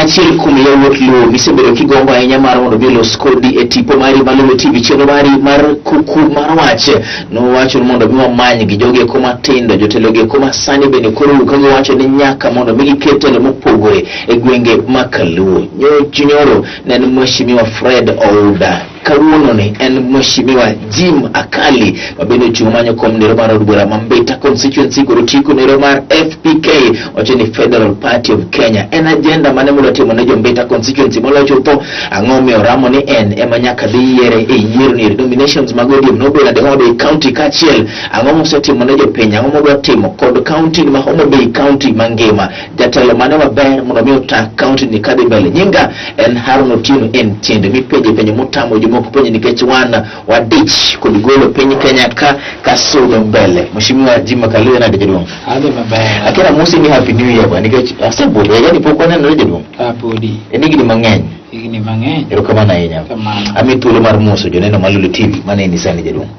achiel kuom yawuot Luo misebedo kigombo ahinya mar mondo mi olos kodi e tipo mari mar Lolwe TV, chenro mari mar kuku mar wach. Nowacho ni mondo mi wamany gi jogi eko matindo, jotelo gi eko masani bende koro wuok ka giwacho ni nyaka mondo mi giket telo mopogore e gwenge ma Kaluo. Nyoch nyoro ne en Mheshimiwa Fred Ouda. Kawuono ni en Mheshimiwa Jim Akali ma bende ochung' manyo kom nero mar od bura ma Mbita constituency kod otiko nero mar FPK, wacho ni Federal Party of Kenya. En agenda mane modwa timo ne jo Mbita constituency moloyo chutho? Ang'o omiyo oramo ni en ema nyaka dhi yiere e yiero ni nominations mag ODM nobedo nade Homa Bay County kaachiel ang'o mosetimo ne jopiny, ang'o modwa timo kod county ma Homa Bay County mangima, jatelo mane maber mondo mi ota county ni kadhi mbele. Nyinga en Haron Otieno, en tiende mipenje penjo motamo jomoko penjo nikech wan wadich kod golo piny Kenya ka kasudo mbele. Mheshimiwa Jim Akali, nade jaduong'? Adhi maber. Akena musi ni happy new year bwana, nikech asebudho yani pok wanenore jaduong'. Kapodi. En higni mang'eny. Higni mang'eny. Erokamano ahinya. Kamano. Ami thuolo mar moso joneno ma Lulu TV maneni sani jaduong'.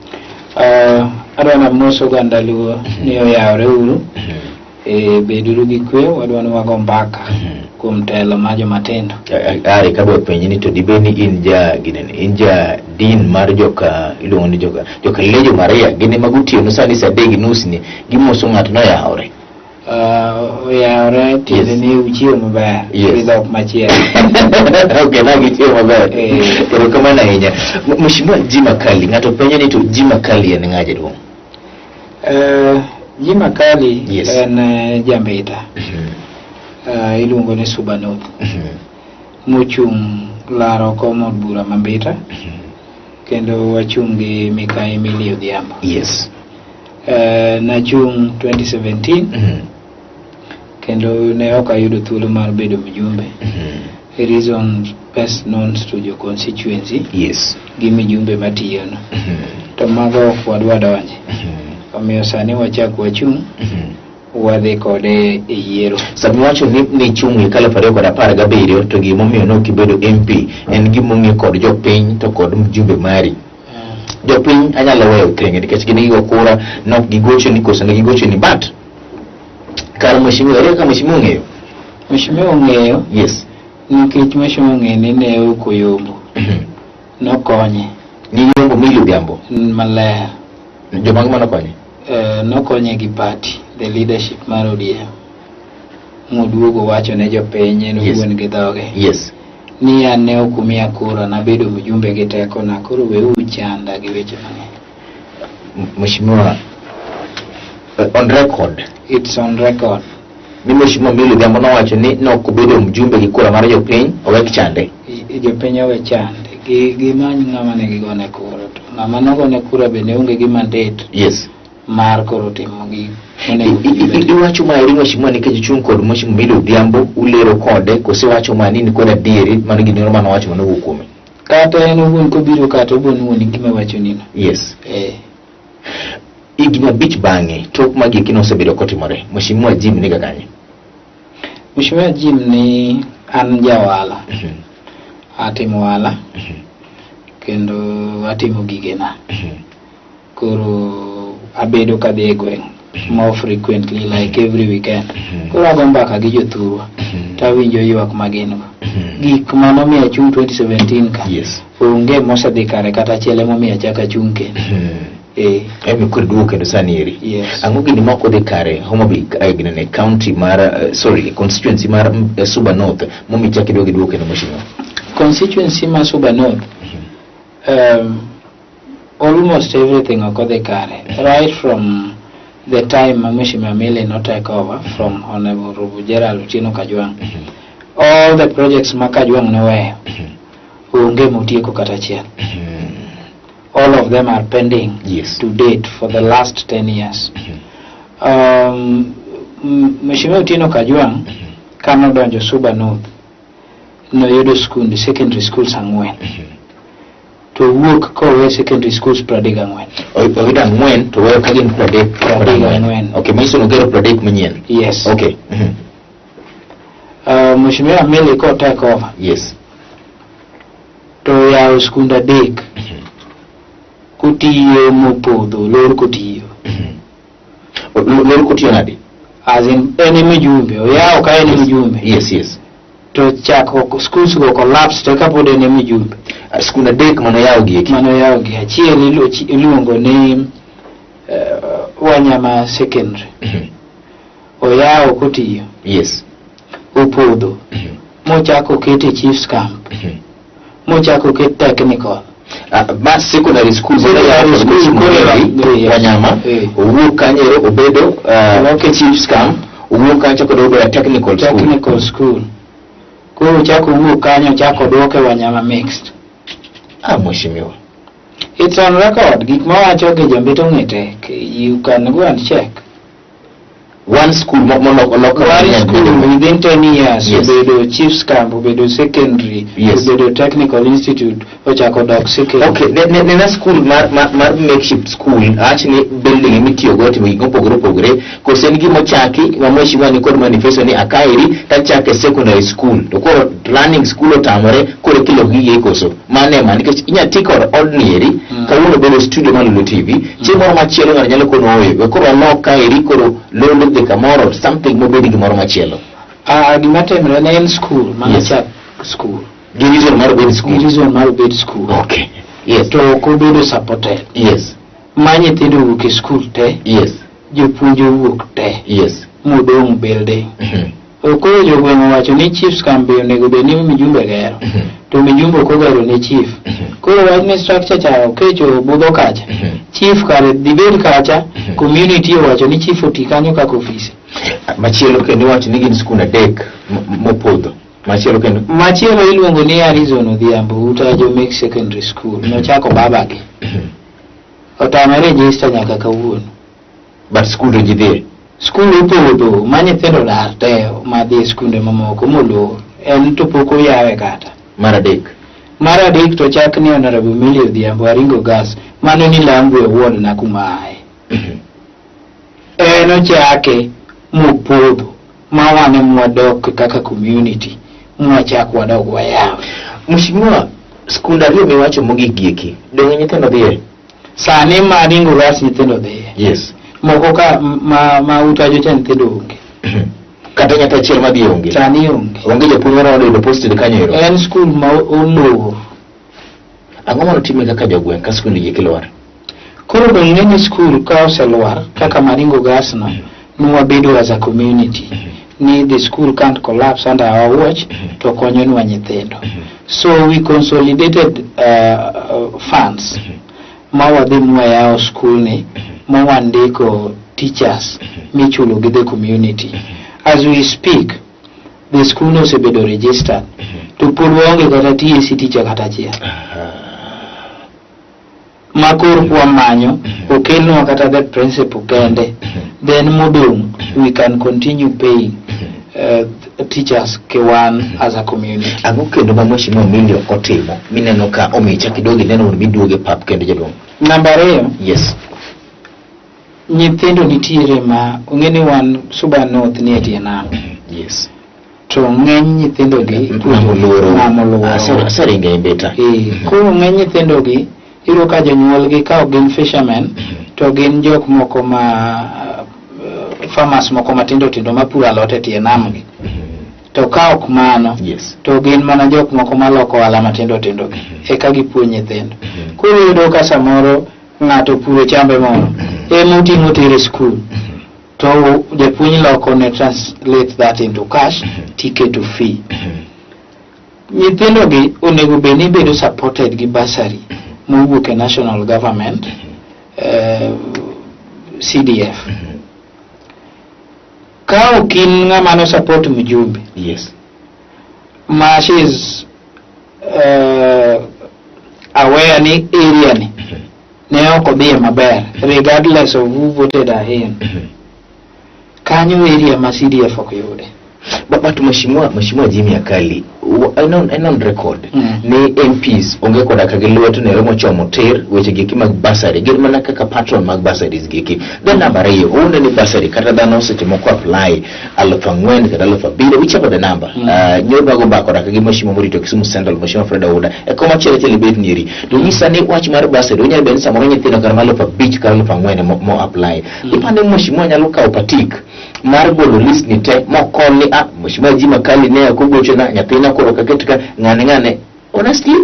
Adwa namoso oganda Luo ni oyawre uru. E, beduru gi kwe, wadwa ni wago mbaka kuom telo mar joma tindo. Are kadwa penji ni to dibed ni in ja ginene, in ja din mar joka iluongo ni joka Lejo Maria, gin ema gotieno sani saa 3:30 ni gimoso ng'ato noyawore. Oyawre tiende ni uchiew maber gi dhok machielo. Okay, na gichiew maber. Erokamano ahinya. Mheshimiwa Jim Akali, ng'ato penjo ni to Jim Akali en ng'a jaduong'? Jim Akali en jambita. Iluongo ni Suba North. Mochung' laro kom od bura ma Mbita. Kendo wachung' gi Mikai Milly Odhiambo. Nachung' 2017 kendo ne ok ayudo thuolo mar bedo mjumbe. Reason best known to your constituency. Gi mijumbe matiyo no. To mago ok wadwa donje. Omiyo sani wachak wachung' wadhi kode e yiero. Sama iwacho ni nichung' higa 2017 to gimomiyo ne ok ibedo MP en gimong'e kod jopiny to kod mjumbe mari. Jopiny anyalo weyo thenge nikech gin gigo kura nok gigochoni koso ne gigochoni, but kar mheshimiwa, ere kaka mheshimiwa ong'eyo? Mheshimiwa ong'eyo. Nikech mheshimiwa ong'eyo ni ne ok oyombo. Nokonye. Niyombo Milly Odhiambo? Maler. Jomage manokonye? Nokonye gi party, the leadership mar ODM. Moduogo wacho ne jopiny en owuon gi dhoge. Ni an ne ok umiya kura, nabedo mjumbe gi tekona, koro weuru chanda gi weche mang'eny. Mheshimiwa, on record. It's on record. Ni Mheshimiwa Milly Odhiambo nowacho ni nok obedo mjumbe gi kura mar jopiny, owek chande. Jopiny owe chande. Gimany ng'ama ne gigone kura. To ng'ama nogone kura be ne onge gi mandate. Mar koro timo gi onego gibed. Iwacho ma eri mheshimiwa nikech ichung' kod Mheshimiwa Milly Odhiambo, ulero kode, koso iwacho ma ni nikod adieri mano gimoro mane owacho mane owuok kuome? Kata en owuon kobiro ka to obiro nuoni gima awacho nino. Higni 5 bang'e, tok magi eki nosebedo kotimore, Mheshimiwa Jim niga kanye? Mheshimiwa Jim ni an ja ohala. Atimo ohala. Kendo atimo gigena. Koro abedo kadhi e gweng' more frequently, like every weekend. Koro ago mbaka gi jothurwa to awinjo ywak ma gin go. Gik manomiyo achung' 2017 ka onge mosedhi kare kata achiel, emomiyo achako achung' kendo. Emi koro duogo kendo sani eri. Ang'o gini ma ok odhi kare Homa Bay, ginene county mar, sorry, constituency mar Suba North momiyo ichako iduogo iduogo kendo mheshimiwa? Constituency ma Suba North, almost everything ok odhi kare right from the time ma Mheshimiwa Milly no take over from Honorable Gerald Otieno Kajwang'. All the projects ma Kajwang' noweyo onge motieko kata achiel. All of them are pending to date for the last 10 years. Mheshimiwa Otieno Kajwang' kanodonjo Suba North noyudo skunde secondary schools 4 to wuok kowe secondary schools 34. Oyudo 4 to weyo ka gin 30. 34. Okay, manyiso nogero 30 manyien. Yes. Okay. Mheshimiwa Milly ko take over. To yawo skunde 3 kotiyo mopodho, lor kotiyo. Lor kotiyo nade? As in, en e mjumbe, oyawo ka en e mjumbe. Yes, yes. To chako schools go collapse te kapod en e mijumbe. Skul adek manoyaw gi eki. Manoyaw gi achiel iluongo ni Wanyama Secondary. Oyawo kotiyo. Opodho. Mochako okete Chiefs Camp. Mochako oket technical. Ma secondary school. Secondary school, koro yes. Wanyama. Owuok kanyo ero obedo Chiefs Camp, owuok kanyo chako obedo technical school. Technical school. Koro ochako owuok kanyo ochako oduoke Wanyama Mixed. Mheshimiwa. It's on record. Gik mawacho gi jambito ong'e te. You can go and check. One school molok olok One school within 10 years obedo Chiefs Camp, obedo secondary, obedo technical institute, ochako dok secondary. Okay, ne na school mar makeshift school, awach ni building mitiyogo timo gik mopogore opogore, koso en gima ochaki ma mheshimiwa ni kod manifesto ni akaeri tachake secondary school, to koro running school otamore, koro ikelo gigi koso mane ma nikech inya ti kod odni eri kawuono bedo studio mar Lulu TV, chieng' moro machielo ng'ato nyalo kono oyo we koro walok kaeri koro londo dhi kamoro something mobed gimoro machielo. Gima timore ne en school mana chak school. Gi reason mar obed school. Gi reason mar obed school. Okay. Yes. To ok obedo supported. Ma nyithindo owuok e school te. Jopuonj owuok te. Modong' building. Koro jogweng' owacho ni Chiefs Camp be onego bed ni mijumbe gero. To mijumbe ok ogero ne chief. Koro wach ni structure cha okecho budho kacha. Chief kare dhi bed kacha, community owacho ni chief oti kanyo kaka ofise. Machielo kendo iwacho ni gin skul adek mopodho. Machielo kendo? Machielo iluongo ni Arizona Odhiambo Utajo Mixed Secondary School. Nochako babagi. Otame register nyaka kawuono. But school to ji dhiye? Skul opodho ma nyithindo dar te madhi e skunde mamoko molor. En to pok oyawe kata. Mar adek? Mar adek to chak ni Honorable Millie Odhiambo Aringo Gas. Mano ni Lambu e ward na kuma aye. En ochake mopodho ma wan ema wadok kaka community mwachak wadog wayawe. Mheshimiwa, skunde ariyo miwacho mogik gi eki, donge nyithindo dhiye? Sani ma Aringo Gas nyithindo dhiye. Moko ka ma utajo cha nyithindo onge. Kata nyathi achiel madhi onge. Sani onge. Onge japuonj moro oyudo posted kanyo ero. En skul ma olor. Ang'o mano time kaka jogweng' ka skul gi lwar? Koro dong' ng'e ni skul ka oselwar kaka Maringo Gas no, nwabedo as a community ni the school can't collapse under our watch to konyonwa nyithindo. So we consolidated funds ma wadhi mwayawo skul ni ma wandiko teachers michulo gi the community. As we speak, the school osebedo registered to pod waonge kata TSC teacher kata achiel. Ma koro kwamanyo okelnwa kata the principal kende, then modong' we can continue paying teachers kiwan as a community. Ang'o kendo ma Mheshimiwa Millie ok otimo mineno ka omiyo ichak idog ineno mondo miduog e pap kendo jaduong'? Namba ariyo. Nyithindo nitiere ma ong'e ni wan Suba North ni e tie nam. To ng'eny nyithindo gi Nam oluoro. Nam oluoro. Aseringo e mbeta. Koro ng'eny nyithindo gi iyudo ka jonyuolgi ka ok gin fishermen to gin jok moko ma farmers moko matindo tindo mapuro alot e tie nam gi. To ka ok mano, to gin mana jok moko maloko ohala matindo tindo gi, eka gipuonj nyithindo. Koro iyudo ka samoro ng'ato opuro chambe moro, ema oting'o tere e skul. To japuonj loko ne translate that into cash, tiketo fee. Nyithindo gi onego bed ni bedo supported gi bursary mowuok e national government, CDF. Ka ok in ng'ama no support mjumbe, ma she is aware ni area ni ne ok odhiye maber regardless of who voted her in. Kanyo area ma CDF ok yude. But Mheshimiwa Jimmy Akali, En on record ni MPs onge koda ka gi lweto nero mochomo tir weche gieki mag bursary, gin mana kaka patron mag bursaries gieki. Then namba ariyo, ounde ni bursary kata dhano seche moko apply 4,000 kata 7,000, whichever the number. Nyoro bago mbaka koda ka gi mheshimiwa morito Kisumu Central, Mheshimiwa Fred Ouda, e koma achiel achiel ibet nieri to nyisa ni wach mar bursary onyalo bedo ni samoro nyithindo kata ma 5,000 kata 4,000 mo apply. Ipande mheshimiwa nyalo kawo patik mar golo list ni te mokon ni ah, mheshimiwa Jim Akali ne ok ogochona nyathina, koro kaket ka ng'ane ng'ane, honestly?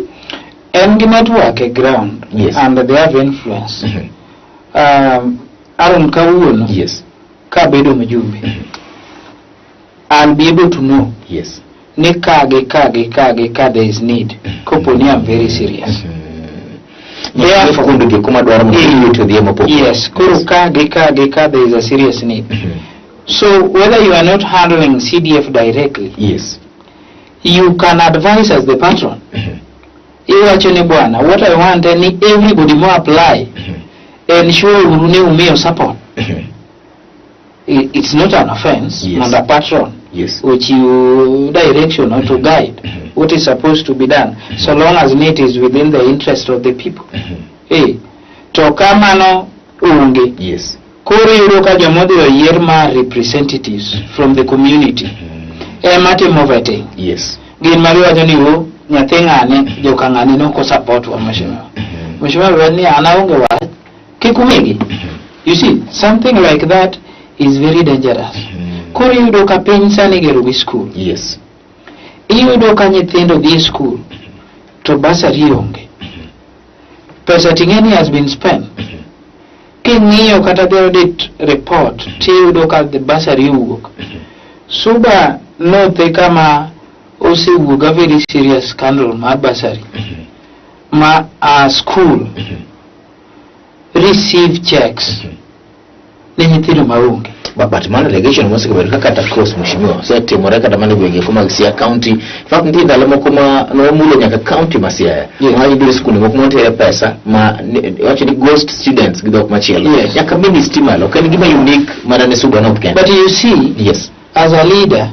En gi network e ground and they have influence. Aaron, kawuono kabedo mjumbe, I'll be able to know ni ka gi ka gi ka gi ka there is need, kopo ni I'm very serious. Therefore, kundo gi kuma dwaro mondo iwito odhi mopogore. Yes, koro ka gi ka gi ka there is a serious need. So whether you are not handling CDF directly, you can advise as the patron. Iwacho ni, bwana, what I want en ni everybody mo apply, ensure uru ni umiyo support. It's not an offense mondo a patron ochiw direction or to guide what is supposed to be done, so long as it is within the interest of the people. To ka mano onge, koro iyudo ka jomodhi oyier ma representatives from the community ema timo vetting. Gin ma giwacho ni o nyathi ng'ane, joka ng'ane nok support wa, mheshimiwa. Mheshimiwa wacho ni an aonge wach, kik umigi. You see, something like that is very dangerous. Koro iyudo ka piny sani igero gi school. Iyudo ka nyithindo dhi e school to bursary onge. Pesa ting'e ni has been spent. King'iyo kata the audit report, tiyudo ka the bursary owuok. Suba North e kama osewuok a very serious scandal mar bursary. Ma a school receive checks ne nyithindo maonge. But mano allegation mosebedo kaka kata cross, mheshimiwa, osetimore kata mana e gwenge eko mag Siaya County. In fact, nitie ndalo moko ma nomulo nyaka county ma Siaya. Ma ibiro skunde moko motere pesa ma wacho ni ghost students gi dhok machielo. Nyaka ministry malo, ok en gima unique mana ne Suba North kende. But you see, as a leader,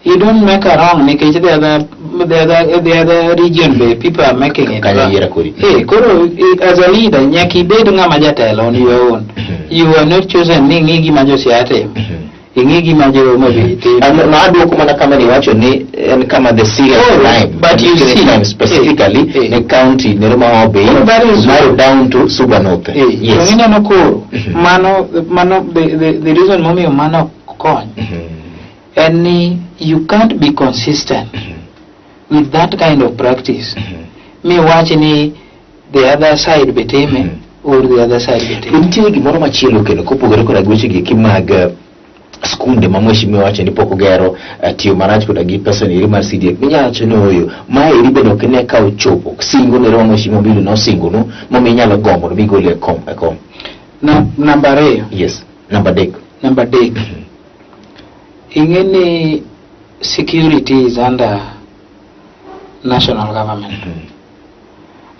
you don't make a wrong nikech the other region be people are making it Kanyo wrong. yiera kodi. Koro as a leader nyaka ibed ng'ama jatelo on your own. You are not chosen ni ing'i gima jo Siaya timo. Ing'i gima jo Homa Bay timo. Ah, no, aduoko mana kama ni wacho ni en kama the serious Oh, crime, but you serious see, crime specifically ne county nero ma Homa Bay, Oh, that is narrow down to Suba North. To ineno koro mano the reason momiyo mano ok kony en ni you can't be consistent with that kind of practice mi wach ni the other side be time or the other side be To time. Nitie gimoro machielo kendo kopogore koda gi weche gi mag skunde ma mheshimiwa wacho ni pok ogero, tiyo marach koda gi pesa ni eri mar CDF, minyalo wacho ni oyo ma eri bende ok ine ka ochopo singo nero ma mheshimiwa Milly nosingonu momiyo inyalo gombo mondo mi gole e kom. Na, namba ariyo. Yes, namba adek. Namba adek, ing'e ni security is under national government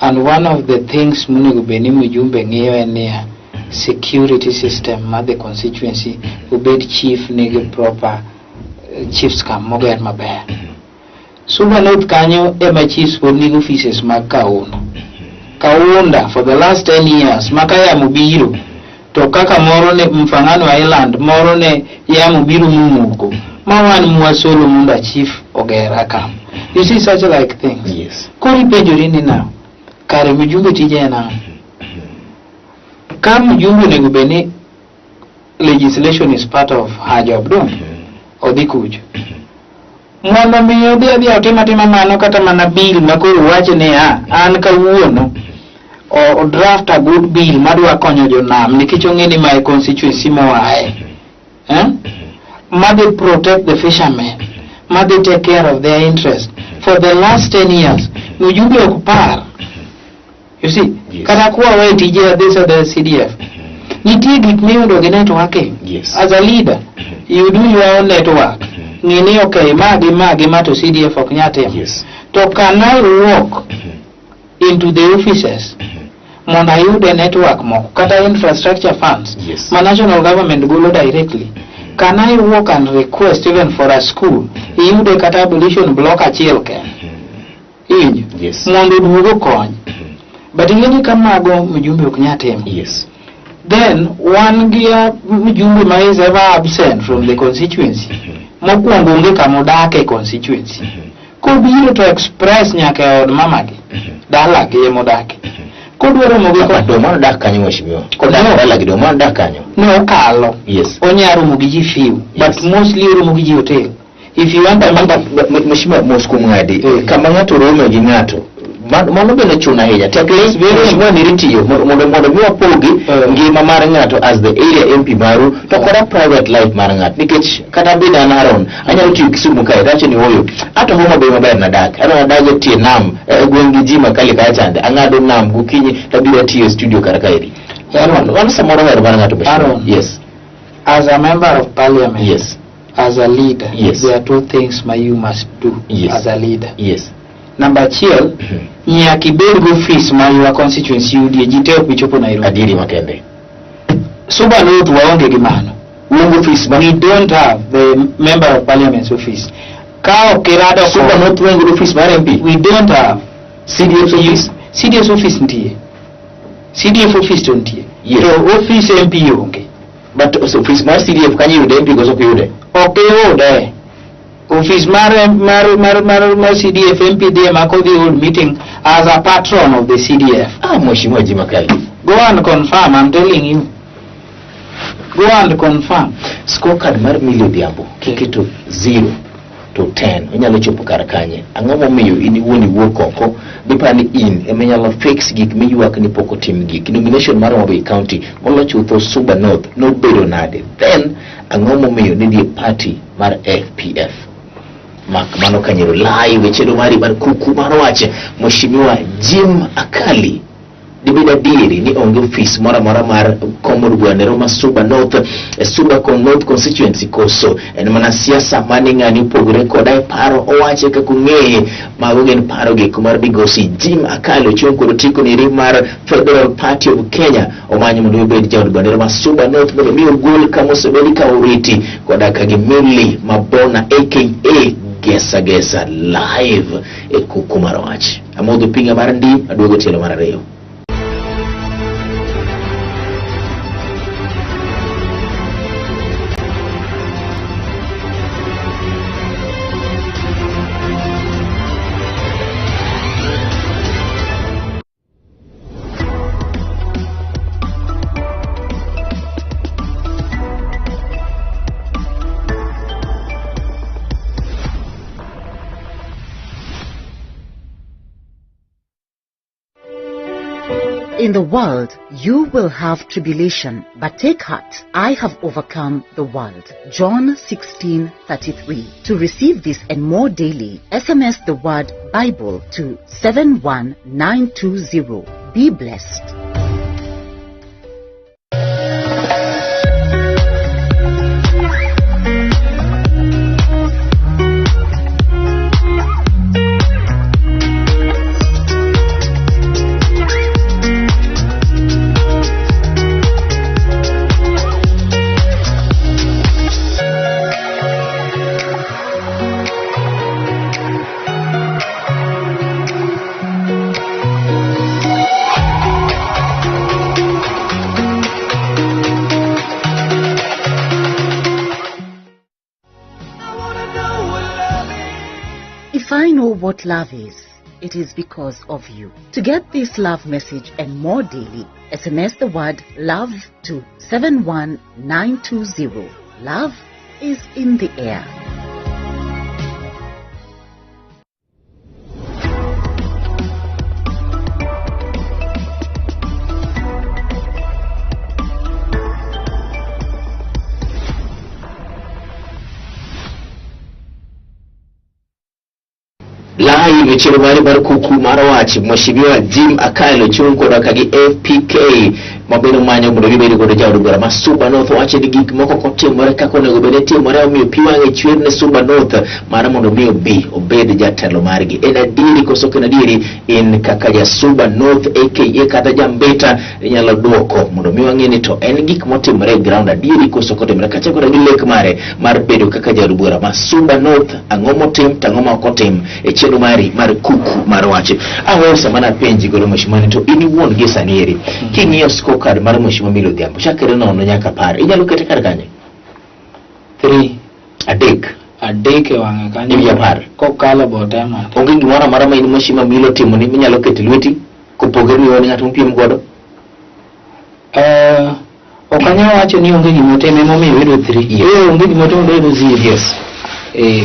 and one of the things monego bed ni mjumbe ng'iyo en niya security system mar the constituency obed chief nigi proper chiefs camp moger maber. Suba North kanyo ema chiefs pod nigi offices mag Kaunda. Kaunda for the last 10 years maka yamo biro to kaka moro ne Mfangano Island, moro ne yamo biro mumuko ma wan mwasolo mondo a chief oger camp. You see such like things. Koro ipenjori ni now kare mjumbe tije en ang'o? Ka mjumbe onego bed ni legislation is part of her job, don't odhi kucho mondo mi odhi adhiya otim atima mano, kata mana bill ma koro wacho ni a an kawuono o draft a good bill madwa konyo jonam nikech ong'e ni my constituency moaye, eh? Madhi protect the fishermen, madhi take care of their interest. For the last 10 years mjumbe ok par. You see, kata kwa tije this other CDF nitie gik miyudo gi networking. As a leader, you do your own network. Ng'i ni okay, ma gi ma gi ma to CDF ok nyal timo. To can I walk into the offices mondo ayude network moko kata infrastructure funds ma national government golo directly? Can I walk and request even for a school? Iyude kata abolition block achiel kende. Iwinjo? Yes. Mondo oduog okony. But ing'e ni ka mago mjumbe ok nyal timo. Yes. Then wan gi mjumbe ma is ever absent from the constituency. Mokwongo onge kama odak e constituency. Kobiro to express nyaka e od mamagi. Dalagi ema odake. Kodwa romo gi Papa, do mano dak kanyo mheshimiwa. Kodak No. dalagi do mano dak kanyo. ne okalo. Yes. Onya romo gi ji few. Yes. But mostly oromo gi ji hotel. If you want a meeting, Mheshimiwa mos kuom ng'adi Eh. kama ng'ato rome gi ng'ato mano bende chuno ahinya tek ni mheshimiwa niri tiyo mondo mi wapogi Eh. ngima mar ng'ato as the area MP maru to koda private life mar ng'ato nikech kata bed an Aaron anyalo tiyo Kisumu kae tawacho ni ooyo ato Homa Bay maber nadak adwa nadag e tie nam e gweng' gi ji makali kacha chande ang'ado nam gokinyi tabiro atiyo e studio kar kaeri Aaron. mano samoro hero mar ng'ato mheshimiwa. Aaron. Yes. As a member of parliament, Yes. as a leader, Yes. there are two things ma you must do Yes. as a leader. Yes. Number achiel, nyaka ibed gi office ma your constituency yudie, ji te ok bi chopo Nairobi. Adieri makende. Suba North waonge gi mano. Wuongo office ma We don't have the member of parliament's office. Ka ok irado Suba kod- North Wenge office mar MP. we don't have. CDF office. CDF office nitie. CDF office to nitie. Yes. To office MP onge. But office mar CDF kanyo yude MP koso ok yude? Ok iyude. Office mar CDF MP dhi ema kodhi hold meeting as a patron of the CDF. Ah, Mheshimiwa Jim Akali. Go and confirm, I'm telling you. Go and confirm. Scorecard mar Millie Odhiambo kiketo 0 to 10 inyalo chopo kar kanye? Ang'o momiyo in iwuon iwuok oko dipar ni in ema inyalo fix gik miywak ni pok otim gik nomination mar Homa Bay County molo chutho Suba North nobedo nade? Then ang'o momiyo nidhi e party mar FPF? Mak mano kanyero live e chenro mari mar kuku mar wach Mheshimiwa Jim Akali dibed adieri ni onge ofis moro amora mar kom od bura ma Suba North e Suba North constituency koso en mana siasa mane ng'ani opogore koda e paro owache kaka ong'eye mago gin paro gik mar migosi Jim Akali ochung' kod otiko niri mar Federal Party of Kenya omanyo mondo obed jaod bura ma Suba North mondo mi ogol kama osebedi ka oriti koda ka gi Millie Mabona aka Gesa Gesa live e kuku mar wach. Amodho pinga mar ndim aduogo tielo mar ariyo. In the world you will have tribulation, but take heart, I have overcome the world. John 16:33. To receive this and more daily, SMS the word Bible to 71920. Be blessed. If I know what love is, it is because of you. To get this love message and more daily, SMS the word love to 71920. Love is in the air. Live e chenro mari mar kuku mar wach Mheshimiwa Jim Akali ochung' koda ka gi FPK Ma bende manyo mondo gibed godo jaod bura ma Suba North. Wacho ni gik moko kotimore kaka onego bed ni timore, omiyo pi wang'e chwer ne Suba North mar mondo mi obi obed jatelo margi. En adieri koso ok en adieri? In kaka ja Suba North aka kata jambeta inyalo duoko mondo mi wang'e ni to en gik motimore e ground adieri koso ok otimore, kaachiel koda gi lek mare mar bedo kaka jaod bura ma Suba North. Ang'o motim to ang'o ma ok otim e chenro mari mar kuku mar wach? Aweyo sama napenji godo, mheshimiwa, ni to in iwuon gi sani eri king'iyo scorecard mar Mheshimiwa Milly Odhiambo chakre 0 nyaka 10, inyalo kete kar kanye? 3. 3. 3 e wang'e kanyo. Ewi 10. Kokalo botema. Onge gimoro amora ma in Mheshimiwa Milly otimoni minyalo keto lweti kopogore ni in ng'at mopiem godo? Ok anyal wacho ni onge gimotimo emomiyo oyudo 3. Yes. Onge gimotimo to oyudo 0. Yes.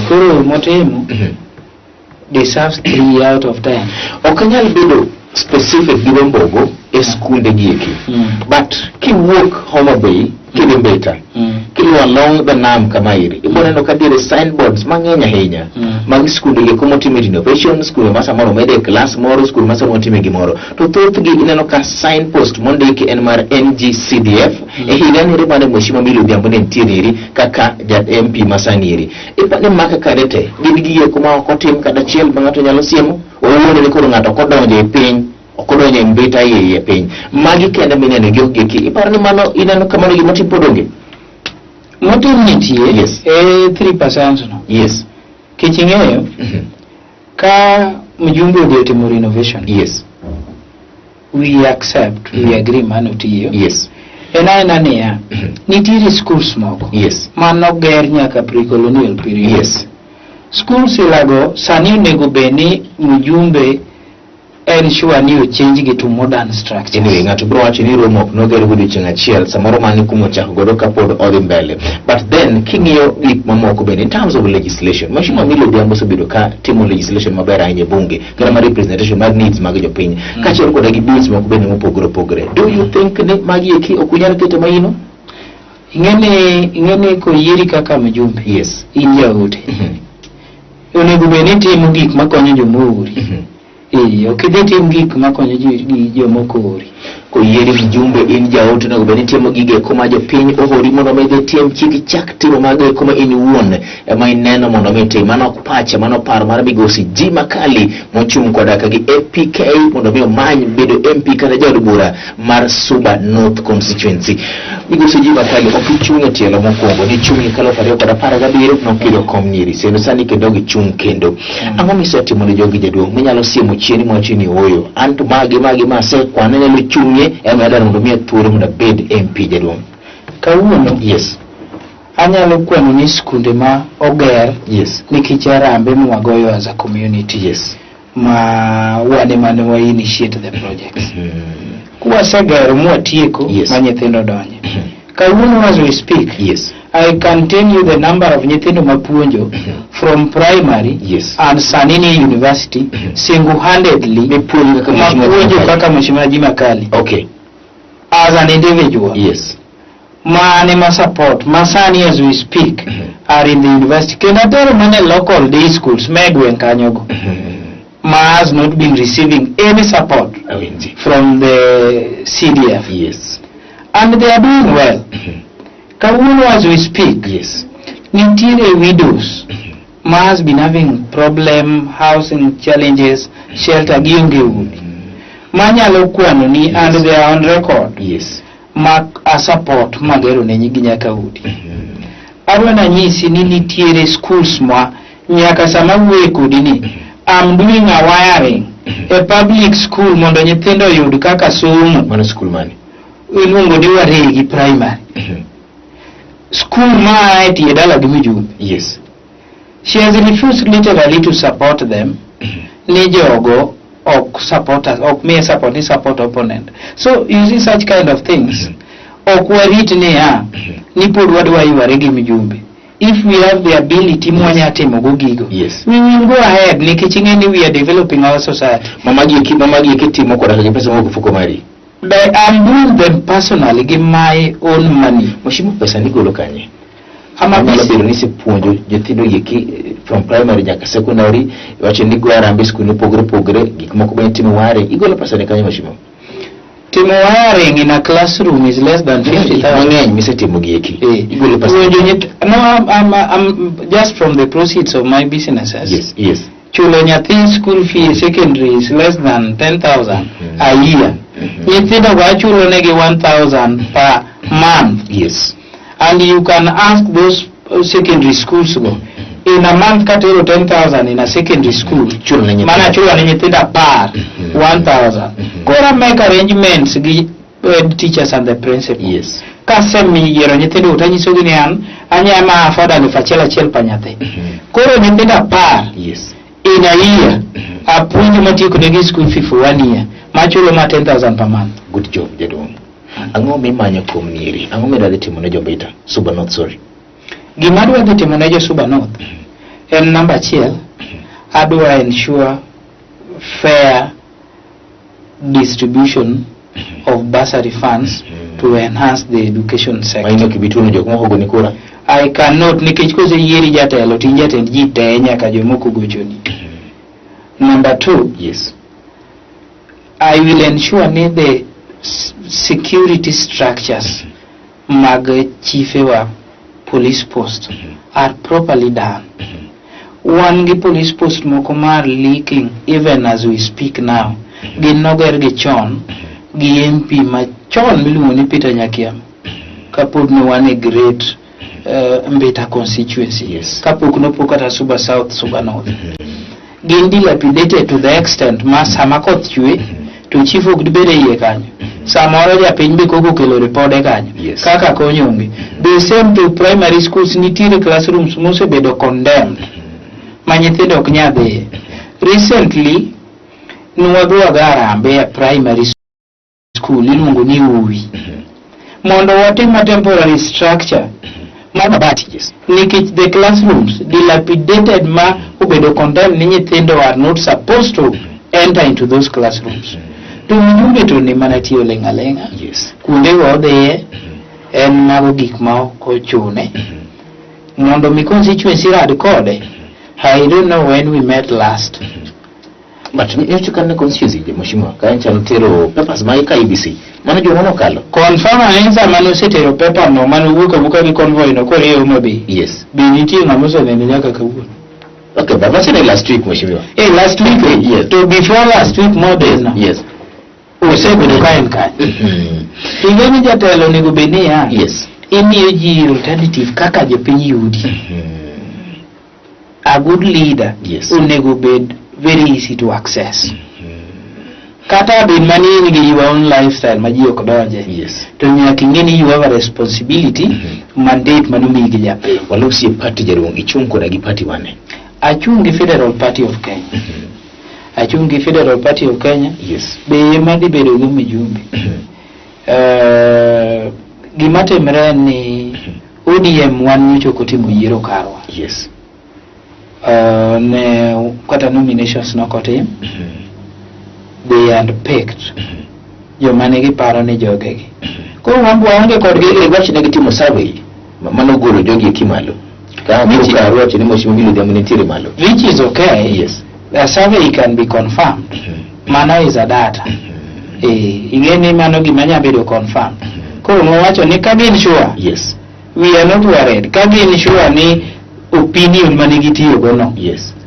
Koro motimo deserves 3 out of 10. Ok anyal bedo specific gi Wambogo e skunde gi eki. But kiwuok Homa Bay kidhi Mbita, kiluwo along the nam kama iri, ibiro neno ka nitiere signboards mang'eny ahinya mag skunde gi kuma otime renovation, skunde ma samoro omede e klas moro, skul ma samoro otime gimoro. To thothgi ineno ka signpost mondiki en mar NGCDF. E higa nere mane Mheshimiwa Milly Odhiambo ne nitiere eri kaka ja MP ma sani eri. Ipani maka kare te gin gigo kuma ok otim kata achiel ma ng'ato nyalo siemo? Owuone ni koro ng'ato ok odonjo e piny, ok odonjo e Mbita iye e piny. Magi kende mineno gi ok gi iparo ni mano ineno kamano gima otim pod onge? Motim nitie. Yes. E 3% no. Yes. Kech ing'eyo ka mjumbe odhi otimo renovation. Yes. We accept, we agree mano tiyo. Yes. En aena niya, nitiere schools moko. Yes. Manoger nyaka pre-colonial period. Yes. Schools ilago sani onego bed ni mjumbe ensure ni ochange gi to modern structures. Anyway, ng'ato biro wacho ni romo ok noger godiochieng' achiel, samoro mano kuma ochako godo kapod odhi mbele. But then king'iyo gik mamoko bende in terms of legislation, Mheshimiwa Milly Odhiambo osebedo ka timo legislation maber ahinya e bunge, kata mar representation mar needs mag jopiny, kaachiel koda gi bills moko bende mopogore opogore. Do you think ni magi eki ok unyal keto maino? Ing'eni koyieri kaka mjumbe. Yes. In jaote. Onego bed ni itimo gik makonyo joma oori. Ok idhi tim gik makonyo ji joma ok oori. Koyieri mjumbe in jaote onego bed ni itimo gigo eko ma jopiny ohori mondo mi idhi tim, kik ichak timo mago eko ma in iwuon ema ineno mondo mi itim. Mano ok pacha, mano paro mar migosi G Makali mochung' koda ka gi APK mondo mi omany bedo MP kata jaod bura mar Suba North Constituency. Migosi G Makali ok ichung' e tielo mokwongo, nichung' e 2017 nokiro kom nyiri, kendo sani kendo gichung' kendo. Ang'o misetimo ne jogi jaduong' minyalo siemo chien miwacho ni ooyo, an to magi magi ma asekwano anyalo chung'ie ema adwaro mondo miya thuolo mondo abed MP jaduong'? Kawuono Yes. anyalo kwano ni skunde ma oger Yes. nikech harambee mwagoyo as a community. Yes. Ma wan ema ne wa initiate the projects. Kwasegero mwatieko Yes. ma nyithindo donje. Kawuono as we speak, Yes. I can tell you the number of nyithindo mapuonjo from primary Yes. and sani ni university single-handedly Mipuonjo kaka Mheshimiwa mapuonjo Makali. kaka Mheshimiwa G Makali Okay. as an individual. Yes. Mane ma support ma sani as we speak are in the university kendo atero mana e local day schools me gweng' kanyogo ma has not been receiving any support Awinji. from the CDF. Yes. And they are doing well. Kawuono as we speak, Yes. nitiere widows ma has been having problem, housing challenges, shelter gionge udi. Manyalo kwano ni and they are on record Yes. ma a support magero ne nyigi nyaka udi. Adwa nanyisi ni nitiere schools ma nyaka sama wuoye kodi ni I'm doing a wiring e public school mondo nyithindo oyud kaka somo. Mano school mane? Iluongo ni Waregi Primary. School ma e tie dala gi Mijumbe. Yes. She has refused literally to support them. Ni jogo ok support us, ok miye support, ni support opponent. So you see such kind of things. Ok warit niya, ni pod wadwa yware gi Mijumbe. If we have the ability mwanya timo go gigo, Yes. we will go ahead nikech ing'e ni we are developing our society. Mama gi eki timo koda ka gi pesa mowuok e mfuko mari. But I'm doing them personally gi my own money. Mheshimiwa, pesa nigolo kanye? Ama Anyalo bedo ni isepuonjo nyithindo eki from primary nyaka secondary, iwacho ni igoyo harambee e skunde mopogore opogore, gik moko be itimo ware, igolo pesa ni kanye Mheshimiwa? Timo wiring in a classroom is less than 50,000. Mang'eny misetimo gi eki. Igolo pesa. Puonjo no, I'm just from the proceeds of my businesses. Yes. Chulo nyathi school fee secondary is less than 10,000 a year. Nyithindo go achulo negi 1,000 per month. And you can ask those secondary schools go. In a month katero 10,000 in a secondary school. Chulo ne nyithindo. Mana chulo ne nyithindo 10, 1,000. Koro make arrangements gi teachers and the principal. Kasemiyiero nyithindo to anyisogi ni an anyama afford 1,000 1,000 pa nyathi. Koro nyithindo 10 in a year apuonjo matieko negi school fee for one year machulo ma 10,000 per month. Good job, jaduong'. Ang'o mimanyo kuom nyiri? Ang'o midwa dhi timo ne Jombita? Suba North, sorry. Gima adwa dhi timo ne jo Suba North en namba achiel, adwa ensure fair distribution of bursary funds to enhance the education sector. Ma in ok ibi tuono jok moko goni kura? I cannot, nikech koseyieri jatelo to in jatend ji te nyaka jomoko gochoni. Number two, I will ensure ni the security structures mag chifewa police post are properly done. Wan gi police post moko mar leaking even as we speak now. Gin noger gi chon gi MP machon miluongo ni Peter Nyakiam kapod ne wan e great Mbita constituency. Kapok nopog kata Suba South, Suba North. Gin dilapidated to the extent ma sama koth chwe to chief ok dibed e iye kanyo. Samoro japiny be koko okelo ripode kanyo. Kaka kony onge. The same to primary schools, nitiere classrooms mosebedo condemned ma nyithindo ok nyal dhiye. Recently nwadhi Harambee e primary school iluongo ni Uwi mondo watim a temporary structure mar mabati nikech the classrooms dilapidated ma obedo condemned ni nyithindo are not supposed to enter into those classrooms. To mjumbe to ni mana tiyo leng'a leng'a. Kuonde go odhiye en mago gik ma ok ochune mondo mi constituency rad kode. I don't know when we met last. But nyocha ka ne constituency, mheshimiwa, ka en chano tero papers mage ka IEBC. Mano juma mokalo. Confirm en sama nosetero paper no mane owuok awuoka gi convoy no koriyo Homa Bay. Be nitie ng'ama osenene nyaka kawuono? Okay, but that's last week, mheshimiwa. Eh, last week. Yes. To before last week more days now. Osebedo ka en kanyo. Ing'e ni jatelo onego bed niya, imiyo ji alternative kaka jopiny yudi. A good leader onego bed very easy to access. Kata bed mani in gi your own lifestyle ma ji ok donje. To nyaka ing'e ni you have a responsibility, mandate manomiyi gi japiny. Walosie party, jaduong', ichung' koda gi party mane? Achung' gi Federal Party of Kenya. Achung' gi Federal Party of Kenya. Be ema dhi bedo gi mijumbe. Gima timre en ni ODM wan nyocha ok otimo yiero karwa. Ne kata nominations nok otim. They had picked joma ne giparo ni jogegi. Koro wan waonge kodgi. Iwacho ne gitimo survey manogolo jogi eki malo. Ka koro wacho ni mheshimiwa Millie Odhiambo nitiere malo. Which is okay. A survey can be confirmed. Mano is a data. Ing'e ni mano gima nya bedo confirmed. Koro nowacho ni ka gin sure. We are not worried. Ka gin sure ni opinion mane gitiyo go no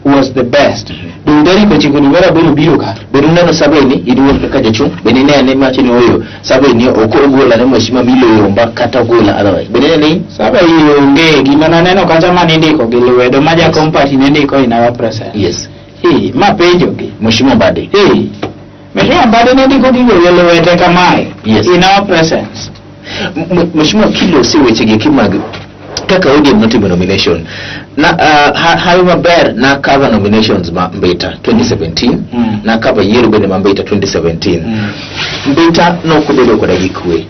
was the best. Dong tarik 9 dwe mar 8 biro ka. Bende uneno survey ni iduol kaka jachung'? Bende ine ane macho ni oyo survey ni ok ogola ne mheshimiwa Millie oyomba kata ogola otherwise. Bende ine ni Survey onge gima naneno kacha mane indiko gi lwedo ma jakom party ne ndiko in our presence. Ma penjo gi. Mheshimiwa Mbadi. Mheshimiwa Mbadi ne ndiko gigo gi lwete kamae. In our presence. Mheshimiwa kilose weche gi mag kaka ODM notimo nomination na hawi maber na cover nominations ma Mbita 2017 na cover yiero bende ma Mbita 2017. Mbita nokobedo koda gi kwe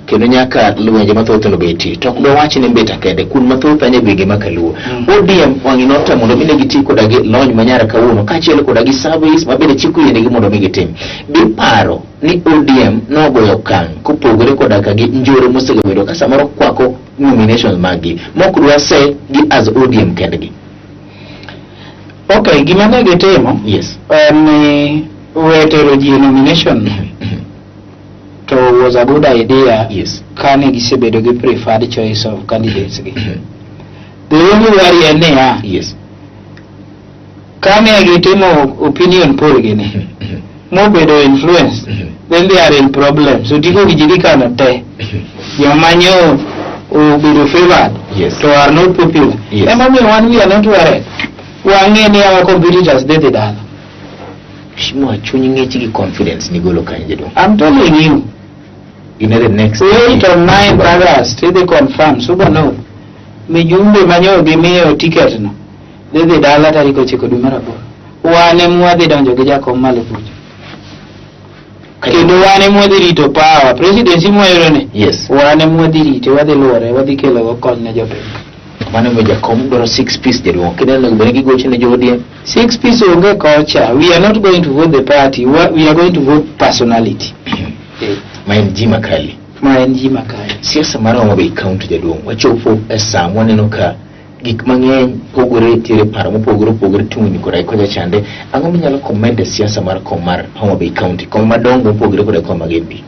kendo nyaka lwenje mathoth nobetie, to ok dwawach ni Mbita kende, kun mathoth anya gwenge ma Kaluo. ODM wang'i notemo mondo mi ne giti koda gi lony manyara kawuono kaachiel koda gi surveys ma bende chik oyienegi mondo mi gitim. Biparo ni ODM nogoyo okang' kopogore koda ka gi njore mosebedo ka samoro kwako nominations maggi mok dwa se gi as ODM kendgi. Okay, gima ne gitimo en ni we tero ji e nomination. To was a good idea kane gisebedo gi preferred choice of candidates gi. The only worry en niya, kane gitimo opinion poll gini mobedo influence, then they are in problem. So tiko gi ji dhi kano te joma nyo obedo favored to are not popular. Emomiyo wan we are not worried. Wang'e ni our competitors dhi dhi dala. Mheshimiwa, chuny ng'ich gi confidence nigolo kanyo, jaduong'. I'm telling you. In the next 8 or 9 August idhi confirm Suba North mijumbe manyo gimiyo ticket no dhi dhi dala tarik 9 dwe mar 8. Wan ema wadhi donjo gi jakom malo kucho kendo wan ema wadhi rito power presidency mwayudo ni. Wan ema wadhi rite, wadhi luore, wadhi kelo go kony ne jopiny. Mano miyo jakom dwaro six piece, jaduong'. Kineno onego bed ni gigocho ne jo ODM. Six piece onge kocha. We are not going to vote the party, we are going to vote personality. Ma en ji makali. Ma en ji makali. Siasa mar Homa Bay County, jaduong', wachopo e sa mwaneno ka gik mang'eny pogore, nitiere paro mopogore opogore tungni koda kocha chande. Ang'o minyalo comment e siasa mar kom mar Homa Bay County, kom madongo mopogore koda kom mag MP?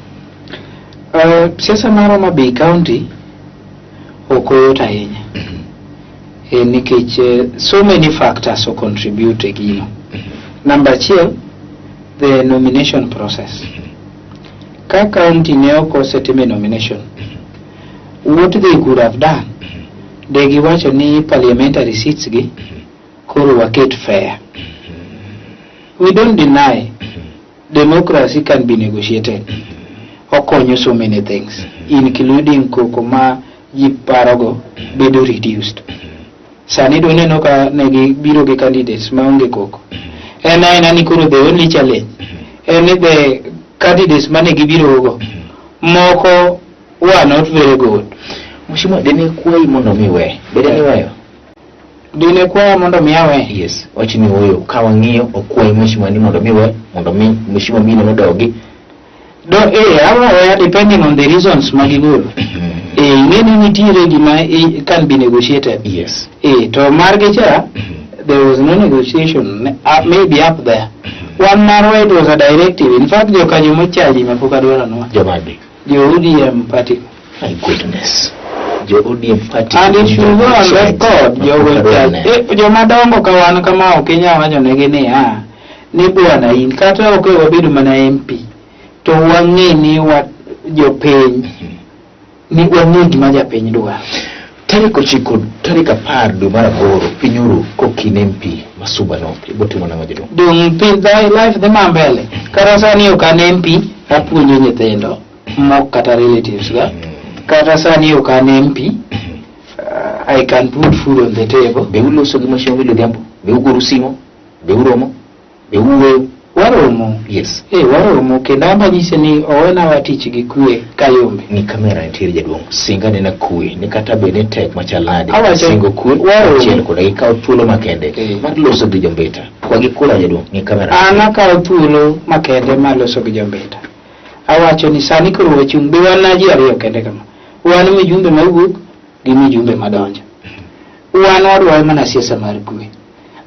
Siasa mar Homa Bay County ok oyot ahinya nikech so many factors o contribute e gino. Number achiel, the nomination process. Ka county ne ok osetime nomination, what they could have done, de giwacho ni parliamentary seats gi koro waket fair. We don't deny democracy can be negotiated. Okonyo so many things, including koko ma ji parogo bedo reduced. Sani do neno ka ne gibiro gi candidates maonge koko. En aena ni koro the only challenge en ni the candidates mane gibiro go moko were not very good. Mheshimiwa, dine kwayi mondo mi we, bede ni weyo? Dine kwaya mondo mi awe? Yes, wach ni ooyo, ka wang'iyo okwayi mheshimiwa ni mondo mi we, mondo mi mheshimiwa Mino nodogi. Do aweya depending on the reasons magigolo. Ing'e ni nitiere gima can be negotiated. To margi cha there was no negotiation, maybe up there. Wan marwa it was a directive. In fact, jokanyo mochaji ma pok adwaro nwa. Jomagi? Jo ODM party. My goodness. Jo ODM party. And it should go on record. Jogo jomadongo ka wan kama ok inyal wacho negi niya ni bwana in kata ok wabedo mana MP to wang'e ni wa jopiny ni wang'e gima japiny dwaro. Tarik 9, tarik 10 dwe mar 8, piny oru kokin MP ma Suba North. Ibo timo nang'o, jaduong'? Dong piny life dhi ma mbele. Kata sani ok an MP, apuonjo nyithindo mok kata relatives ga. Kata sani ok an MP, I can put food on the table. Be uloso gi Mheshimiwa Milly Odhiambo? Be ugoru simo? Be uromo? Be uwuoyo? Waromo. Waromo kendo amba nyise ni owenawa tich gi kwe kayombe. Ni kamera nitiere, jaduong'. Singa nena kwe ni kata bed ni tek machal nade. Awacho Singo kwe waromo. Achiel koda gikawo thuolo makende mar loso gi jombeta. Kwa gi kura, jaduong', ni kamera. An akawo thuolo makende mar loso gi jombeta. Awacho ni sani koro wachung' be wan na ji ariyo kende kama. Wan mijumbe mawuok gi mijumbe madonjo. Wan wadwaro mana siasa mar kwe.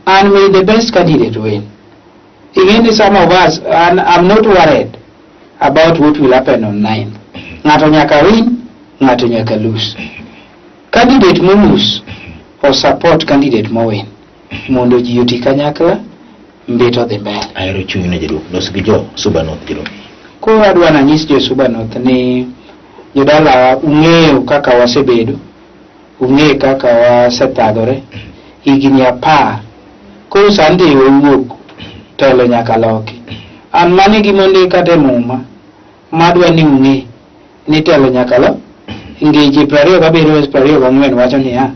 And may the best candidate win. Ing'e some of us, and I'm not worried about what will happen on 9th. Ng'ato nyaka win, ng'ato nyaka lose. Candidate mo lose or support candidate mo win. Mondo ji oti kanyakla, Mbita odhi mbele. Ahero chunyno, jaduong'. Los gi jo Suba North, jaduong'. Koro adwa nanyis jo Suba North ni jodalawa ung'eyo kaka wasebedo, ung'eyo kaka wasethagore higni 10. Koro sani to wawuok telo nyaka loki. An mano e gima ondik kata e muma madwa ni ung'e ni telo nyaka lo. Ngeche 27 wes 24 wacho niya,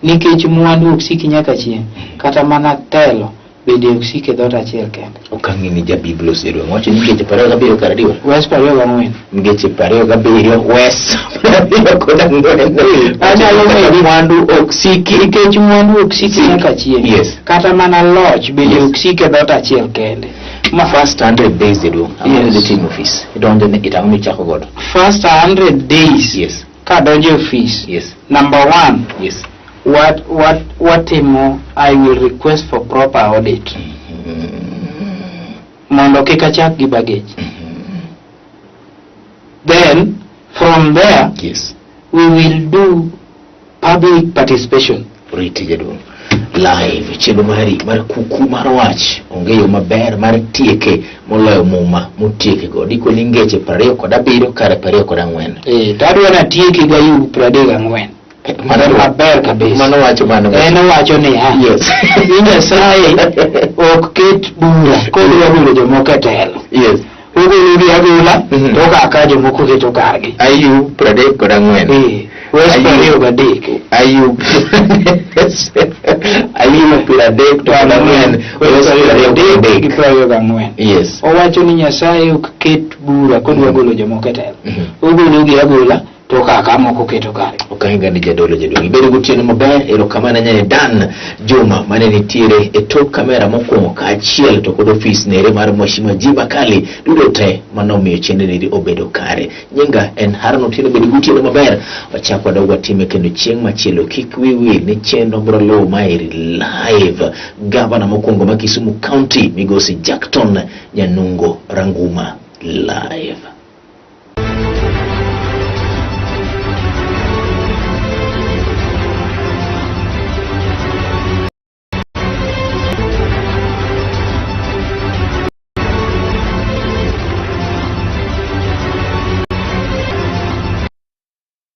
nikech mwandu ok siki nyaka chieng', kata mana telo bende ok sik e dhoot achiel kende. Ok ang'e ni ja Biblos, jaduong'. Wacho ni ngeche 27 kar adiwa. Wes 24. Ngeche 27 wes 24. Anyalo medi mwandu ok siki. Nikech mwandu ok siki nyaka chieng'. Kata mana loch bende ok sik e dhoot achiel kende. Ma first 100 days, jaduong'. Ang'o midhi timo ofis? Idonjo ni itang'o michako godo? First 100 days. Kadonjo e ofis. Number 1. Watimo, I will request for proper audit. Mondo kik achak gi baggage. Then from there we will do public participation. Riti jaduong'. Live chenro mari mar kuku mar wach onge yo maber mar tieke moloyo muma motieke go dikoni ngeche 27 kare 24. Eh, to adwa natieke gi Ayub 34. Mano maber kabisa. Mano wacho mano. En owacho niya, ni Nyasaye ok ket bura kodwa golo jomoko e telo. Ogologi agola to okaka jomoko keto kargi. Ayub 34. Eh, wes Ayub. 23. Ayub Ayub 34 wes 23 gi 23. 24. Owacho ni Nyasaye ok ket bura kodwa golo jomoko e telo. Ogologi agola to okaka moko keto kargi. Okahinga ni jadolo jaduong' ibedo gotieno maber. Erokamano nyane Dan Juma mane nitiere e tok kamera mokwongo kaachiel to kod ofis nere mar Mheshimiwa Jim Akali duto te manomiyo chenro neri obedo kare. Nyinga en Haron Otieno, bedo gotieno maber. Wachak wadog watime kendo chieng' machielo. Kik wiyi wil ni chenro biro luwo maeri live. Gavana mokwongo ma Kisumu County Migosi Jackton Nyanungo Ranguma live.